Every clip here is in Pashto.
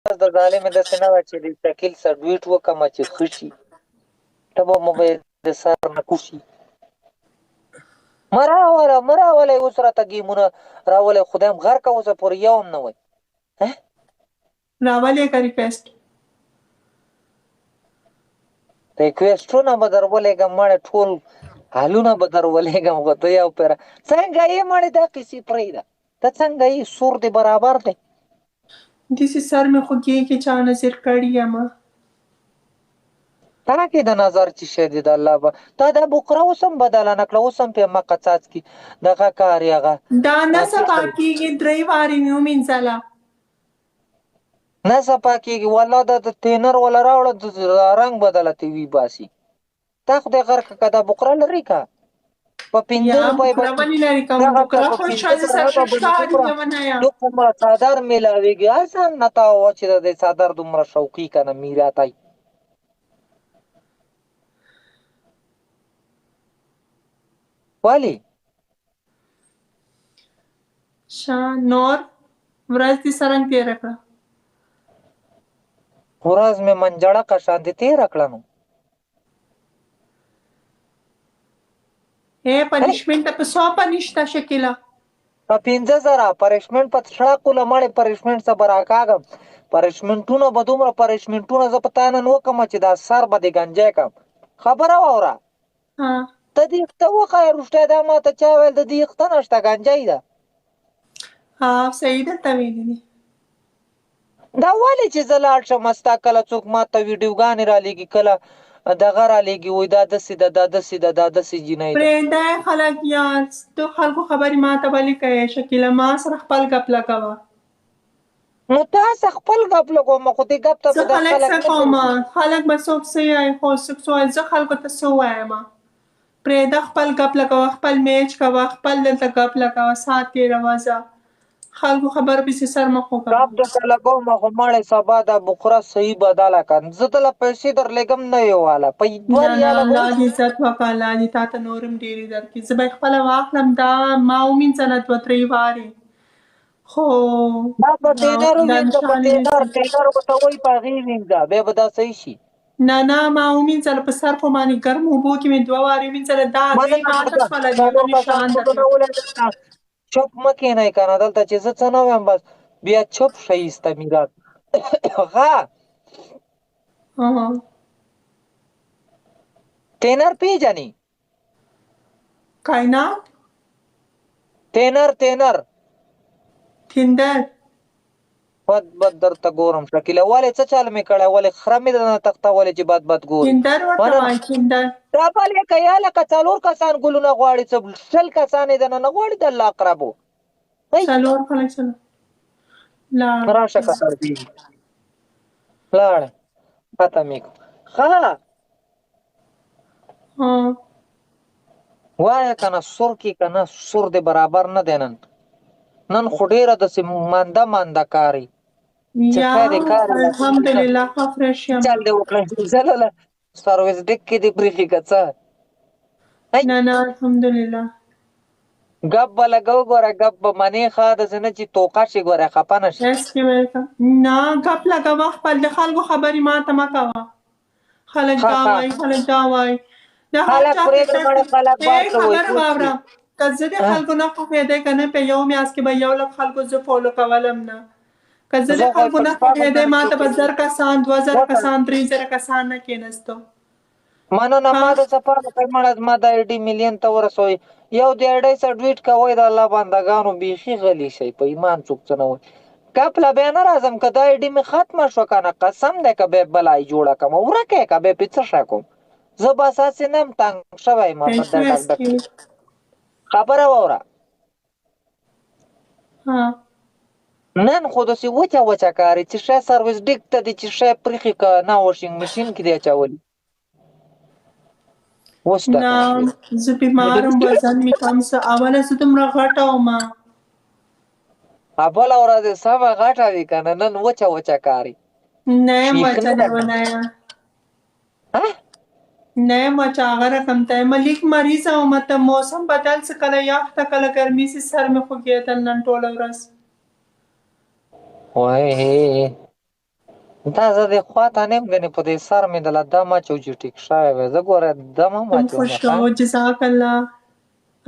د ظالمې داسې نه وه چې د شکیل سره ډویټ وکم چې ښه شي، ته به موبایل د سر نه کوشي. مه راوله، مه راولی، اوس راته ګیمونه راولی، خدای هم غرقه اوسه پورې یو هم نه وای. راولېږه ریکویسټ. ریکویسټونه به در ولېږم مړی، ټول حالونه به در ولېږم، خو ته یو پر څنګه یې مړی، دا قصې پرېږده، ته څنګه یې؟ سور دې برابر دی؟ داسې سر مې خوږېږي، چا نظر کړی یمه. تا کې د نظر چې شی دی د الله به تا دا بوقره اوس هم بدله نه کړه، اوس هم پې مکه څاڅکي دغه کار یې هغه دا نه صفا کېږي، درې وارې مې ومینځله. نه صفا کېږي والله. دا د تینر ولا راوړه، د رنګ بدله تی وی باسي. تا خدای غرق که، دا بوقره لري که په 5 روپۍ به ولې لري کوم بوقره؟ خو ښځې سره ښه ښکاري لیونیه. دومره څادر میلاویږي ارزان نه تا و چې د څادر دومره شوقي که نه میراتای. ولی ښه، نور ورځ دې څرنګه تېره کړه؟ ورځ مې منجړقه شان دې تېره کړه. نو ای پنشمنټ په څو پنشته شکیله؟ په 5000 پرشمنټ په شړقو له مړې پرشمنټ څه به راکاږم. پرشمنټونه به دومره پرشمنټونه زه په تا نن وکړم چې دا سر به دې ګنجی کړم. خبره واوره، ته دې ته وښایه رښتیا، دا ماته چا ویل د دې ښته نشته ګنجی ده. ها صحیح ده، ته ویلي دي. دا ولې چې زه لاړ شم ستا کله څوک ماته ویډیوګانې رالیږي، کله دغه رالیږي، وایي دا داسې ده، دا داسې ده، دا داسې جینۍ ده. پرېږده خلک یار، د خلکو خبرې ماته ولې کوې شکیله؟ ما سره خپل ګپ لګوه. نو تا سره خپل ګپ لګوم، خو دې ګپ ته زه خلک څه کوم؟ خلک به څوک څه وایي، خو څوک څه وایي، زه خلکو ته څه وایم؟ پرېږده، خپل ګپ لګوه، خپل میچ کوه، خپل دلته ګپ لګوه، ساعت تېروه، ځه خلکو خبرو پسې سر مه خوږوه. ګپ درته لګوم خو مړی سبا دا بخره صحیح بدله که، زه دله پیسې درلېږم نه یې واله په دوه نه نه ریاله به الله دې عزت وکړه، الله دې تا ته نور هم ډېرې درکړي. زه به یې خپله واخلم، دا ما ومینځله دوه درې وارې، خو دا په تینر دا ووینځه، په نشان یې تینر نشته. تینر ورته وایي، په هغې وینځه، بیا به دا صحیح شي. نه نه، ما ومینځله، په سر خو باندې ګرمو اوبو کې مې دوه وارې ومینځله، دا هګۍ مننه ماته ورته شوله، د هغه څلور کسان نشان ده ګلونه پې. ولګوه. چپ مه کښېنئ که نه، دلته چې زه څه نه وایم بس بیا چپ شئ. ایسته میرات ښه تینر پیژنې؟ کائنات تینر تینر تندر بد بد درته ګورم شکیله، ولې څه چل مې کړی؟ ولې خره مې درنه تښتولې چې بد بد ګوري؟ تندر ورته مننه. وایي تندر. دا بلې که یا لکه څلور کسان ګلونه غواړي، څه 20 کسان یې درنه نه غواړي د الله اقربو. څلور خلک څلور لاړ راشه که سردېږي لاړه ختم یې کړو. ښه وایه که نه سور کې که نه سور دې برابر نه دی نن. نن خو ډېره داسې مانده مانده کاري چې یا ښه دې کار الحمدلله ښه فرش یم. چل دې وکړه ځلله سرویس ډیک کې دې پرېښي که څه؟ نه نه الحمدلله. ګپ به لګو ګوره، ګپ به منې ښه داسې نه چې توقه شي ګوره خفه نه شي. نه ګپ لګوه، خپل د خلکو خبرې ماته مه کوه. خلک ښه دا ښه وایي، خلک دا وایي، د هر خلک چا پرېږده مړه، خلک ای بار څه وایي خبره پوه واوره، که زه د خلکو نه خوښېدی که نه، په یو میاشت کې به 1 لک خلکو زه فالو کولم نه. که زه د زه خو خلکو په نه شپږو خوښېدی ما ته به میاشتو 1000 کسان، 2000 وکړ. کسان، 3000 کسان نه کېنستو. مننه. ها ما د سفر وکړ مړه، زما د آی ډي میلیون ته ورسوئ. یو د آی ډي سره ډویټ کوئ د الله بندګانو، بیخي غلي شئ په ایمان، څوک څه نه وایي. کپ له بیا نه راځم که دا آی ډي مې ختمه شوه که نه، قسم دی که بیا بل آی جوړه کړم ورکه یې که بیا پې څه شی کوم. زه بس هسې نه یم تنګ شوی یم په دې ډک ډک کې. خبره واوره. ها نن خو داسې وچه وچه کاري چې ښه سرویس ډیک ته دې چې ښه پرېښي که نه واشینګ مشین کې دې اچولي. اوس نه ډکه شوې. زه بیمار وم، وزن مې کم سه. اوله زه دومره غټه وم. بله ورځ یې سمه غټه وي که نه، نن وچه وچه کاري. نه یم شیخ وچه نه ده. لیونیه، ها نه یم وچه، هغه رقم ته یم. لیک مریضه وم، ته موسم بدل سه، کله یخ ته کله ګرمي سي، سر مې خوږېدل نن ټوله ورځ. وای. دا زه دې خوا ته نه یم، ګنې په دې سر مې دله دم اچو چې ټیک شوی وی. زه ګوره دم هم تم اچوم خوش ښه. رهو، جزاک الله،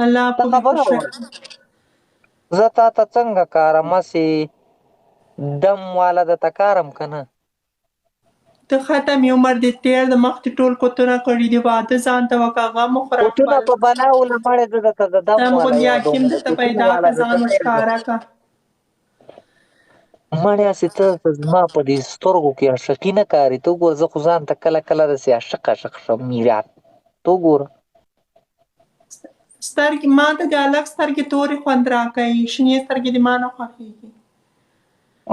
الله ته په خبره خوش وره، رکھے. زه تا ته څنګه کارم، هسې دم والا درته کارم که نه؟ ته ختم یې، عمر دې تېر د مخ دې ټول کوتونه کړي دي، واده ځان ته وکړه، غم وخوره کوټونه خپل. په بلا وله مړې، زه درته د دم سم والا غوندې یادوم، حکیم د درته کوټونو پیدا والا که، درته ځان نه یادوم. ورښکاره که. مړې هسې ته زما په دې سترګو کې عاشقي نه کاري. ته وګوره، زه خو ځان ته کله کله داسې عاشق عاشق شم میرات. ته وګوره. سترګې ما ته د هلک سترګې تورې خوند راکوي، شنې سترګې دې ما نه خوښېږي.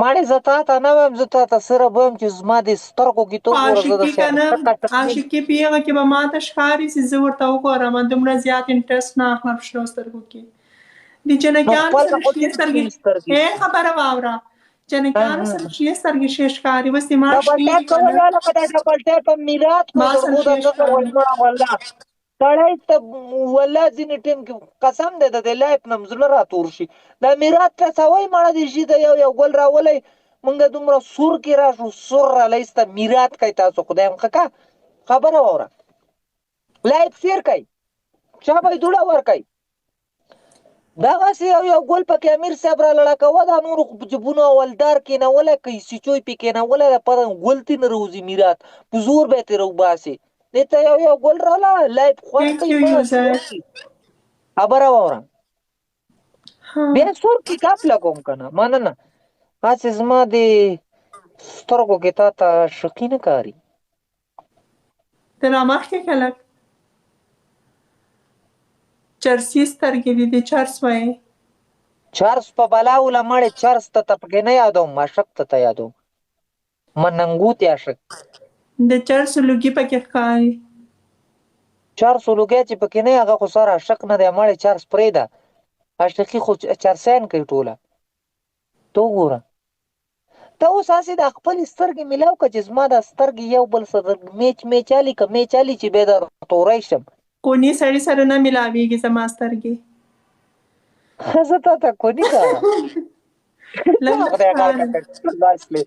مړې زه تا ته نه وایم، زه تا ته صرف وایم چې زما دې سترګو کې ته خو وګوره، زه عاشقي داسې که نه، عاشق عاشق نه یم. عاشقي پیغه کې به ما ته ښکاري چې زه ورته وګورم، دومره زیات انټرسټ نه اخلم شنو سترګو کې. د نو جنکیانو خپله سره خو شنې دې سترګې، شنې سترګې ای دي. خبره واوره، جنکیانو سره شنې سترګې ښې ښکاري. اوس دې ما ډبل شنې ټاپ دي که کوه نه، یاله، که دا ډبل ټاپ هم میرات کو ما سره زړګو ښې دا څه ښکاري. وایي والله سړی ته والله ځینې ټیم کې قسم دی د دې لایف نه زړه راتور شي. دا میرات ته څه وایي مړه دې شي ته یو یو ګل راولی، مونږ دومره سور کې راشو، سور رالی سته میرات کوي. تاسو خدای هم ښه کا خبره واوره، لایف شیر کوي، چا به یې دوړه ورکوي. دغسې یو یو ګل پکې امیر صاحب را لړه کوه، دا نورو خو په جبونو اولدار کېنولی، که یې سیچوی پې کېنولی ده پته ګل ترې نه راوځي، میرات په زور به یې ترې راوباسې. دې ته یو یو ګل راله لایف خوند Thank کوي you مړه یوزر. سور کي. خبره واوره، ها بیا سور کې کاپ لګوم که نه. مننه، هسې زما دې سترګو کې تا ته عاشقي نه کاري. ته رامخکې که لږ. چرسي سترګې دي، د چرس وایې. چرس په بلا وله مړې، چرس ته ته پکې نه یادوم، عاشق ته ته یادوم، مننګوتی عاشق. د چرسو لوګي پکې ښکاري. چرسو لوګی چې پکې نه هغه خو سر عاشق نه دی مړې، چرس پرېږده، عاشقي خو چرسیان کوي ټوله. ته وګوره، ته اوس هسې دا خپلې سترګې ملاو که چې زما دا سترګې یو بل سره میچ میچ الي که میچ الي چې بیا در توری شم. کوني سړي سره نه ملاویږي زما سترګې. زه تا ته کوني کارم؟ لږ لږ خدای غر ښکاري، کړه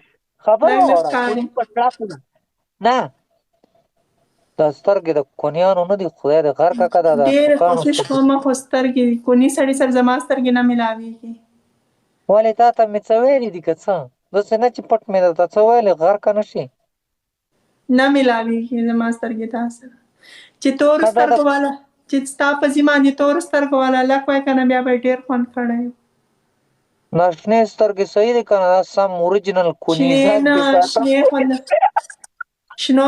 خبره لږ لږ واوره، ښکاري. کوني په ټاپونه نه، دا سترګې د کونیانو نه دي، خدای دې غرقه کړه دا د ډېره عاشقانو کوشش سترګې. کوم خو سترګې کوني سړي سره زما سترګې نه ملاویږي. ولې تا ته مې څه ویلي دي که څه؟ داسې نه چې پټ مې درته څه ویلي، غرقه نه شي. نه ملاویږي زما سترګې تا سره. چې تورو ښه دا د سترګو والا، چې ستا په ځي باندې تورو سترګو والا لک وای که نه، بیا به یې ډېر خوند کړی و. دا شنې سترګې صحیح دي که نه؟ دا سم اوریجنل شنې کونیزک نه، دي ساته. شنې خوند، شنو